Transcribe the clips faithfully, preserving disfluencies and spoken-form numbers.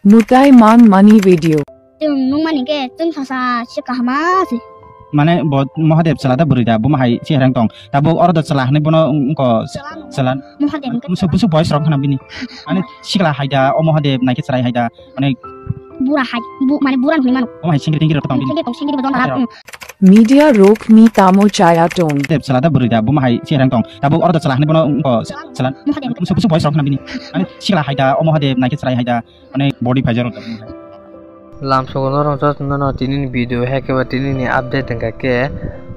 Mutai man mani video. Chwng nungmani khe chwng sasa se kahama se. Mane bo Mahadev chwla da bwrwi da, bo mahai se herang tong. Tabuk oro da chwla hinwi bono wngko chwla no. Chwla. Mahadev wngkhe busu, chwla. Busu boys rok khana bini. Mane sikla hai da, o Mahadev naikhe chwrai hai da. Mane bura hai, bu-, mane bura hinwi mano. O hai singri tingri rok tong bini. Singri tong, singri bo don rak. Media rok mi tamo chaya tong. Mahadev chwla da bwrwi da, bo mahai se herang tong. Tabuk oro da chwla hinwi bono wngko chwla. Mahadev wngkhe busu, busu boys rok khana bini. Mane sikla hai da, o Mahadev naikhe chwrai hai da. Mane body phaijak rok. Lamsogo norok jotono no tini ni video hai khe ba tini ni update wngkha khe,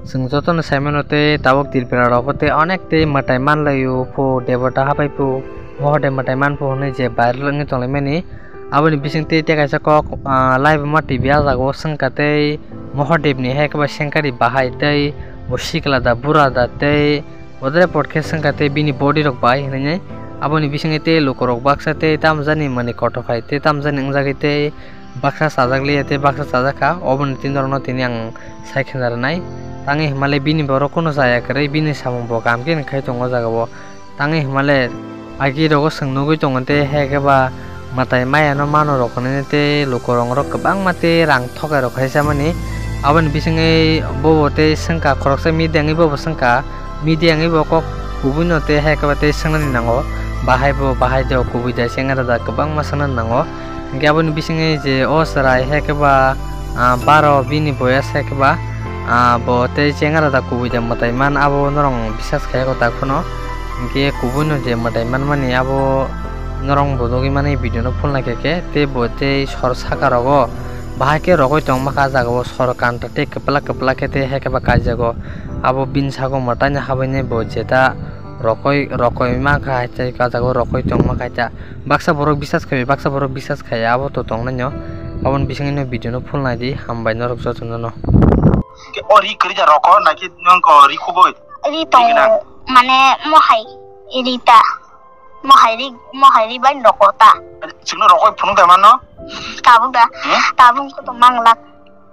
chwng jotono sai mano tei tabuk Tripura rok bo tei onek tei mwtai manlai o pho, debota habai pho, Mahadev mwtai man pho hinwi je viral wngwi tonglaimani. Aboni bising tei tei kaisa kok, ah, live ma T V ah jaga o swngkha tei Mahadev ni hai khe ba sengkari bahai tei bo sikla da bura da tei Bodre pot khe swngkha tei bini body rok bai hinwi. Aboni bisingwi tei lukurok baksa tei tamjani manwi kothok hai tei tamjani wngjagwi tei baksa chajak liya tei baksa chajak kha. Oboni twi norokno tini ang sai khna rwnai. Tangwi hwnmale bini borok kunu chaya kwrwi, bini samung bo kaham khe khai tongo o jaga o. Tangwi hwnmale agi rogo chwng nugwi tongo tei hai khe ba mwtai maya no mano rok hinwi tei lukurok kwbangma tei rang thokai rok hai chamani. Aboni bisingwi bobo tei swngkha khoroksa media wngwi bobo swngkha. Media wngwi bo kok kubui no tei hai khe ba tei swngnani nango. Bahai bo bahai de kubui de se wngya da kwbangma swngnani nango. Hinkhe aboni bisingwi je o chwrai hai khe ba, ah, baro bini boyas hai khe ba, ah, bo tei se wngya da kubui de mwtai man abo norok bisas khai o tak phano. Hinkhe kubui no je mwtai man mani abo norok bo nugwi mani video no full naikhe khe tei bo tei sor saka rogo bahai khe rogwi tongma kha jaga o sor kanta tei kwplak kwplak khe tei hai khe ba kaijago. Abo bini sago mwtai no habwi nai bo jeta rokoi, rokoi ma kha hai tei o jaga o rokoi tongma kha ta. Baksa borok bisas khai, baksa borok bisas khai abo to tong nai no. Aboni bisingwi no video no full nai di, hambai norok joto no no. Ke o ri kwrwi da roko naki nang ko ri khubui. Ri tongo, mane mohai ri ta. Mohai ri, mohai ri bai roko ta. Chwngno rokoi phunuk da mano? Tabuk da. Hmm? Tabuk ko to manglak.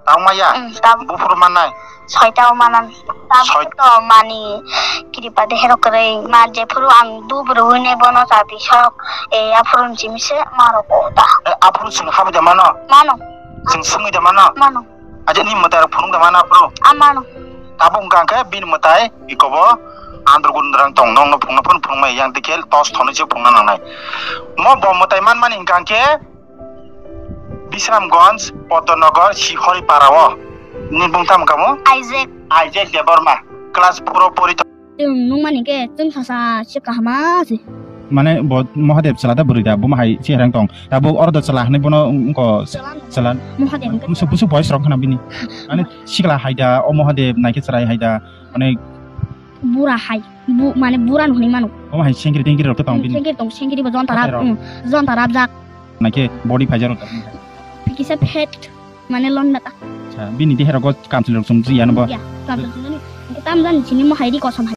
Tang maya? Hmm, tabuk. Buphuru mannai? Soita o manan. Tabuk soi- to mani kripa de herok kwrwi. Ma jephuru ang dubru hwine bono chati sok. E, aphuru ni simi se ma roko ta. E, aphuru chwng habwi da mano? Mano. Chwng swngwi da mano? Mano. Aje ni mwtai rok phunuk da mano aphuru? A mano. Tabuk wngkha khe bini mwtai ikobo andro gundrang tong nong no phunukna phun phunukmai yang dikhe tos thonwi se phunukna nangnai. Mo bo mwtai manmani hwnkha khe Bisramganj, Pottonagar, Sihori para o. Ni bung tamo kamo? Isaac. Isaac Debbarma. Class four o pori tong. Chwng nungmani khe chwng sasa se kahama se. Mane bo Mahadev chwla da bwrwi da, bo mahai se herang tong. Tabuk oro da chwla hinwi bono wngko chwla. Mahadev wngkhe busu, busu boys rok khana bini. Mane sikla hai da, o Mahadev naikhe chwrai hai da. Mane bura hai, bu-, mane bura no hinwi mano. Omo hai sengkri tengkri rok to tong bini. Sengkri tong, sengkri bo jonta rap, rok. Hmm, jonta rap jak. Naikhe body phaijak rok. Kisa phet, mane londa ta. Acha, bini dehe rogo kamchwlwi rok chwng jiya no bo. Ya, kamchwlwi chwng ni. Tam jan chini mohai ri kosom hai.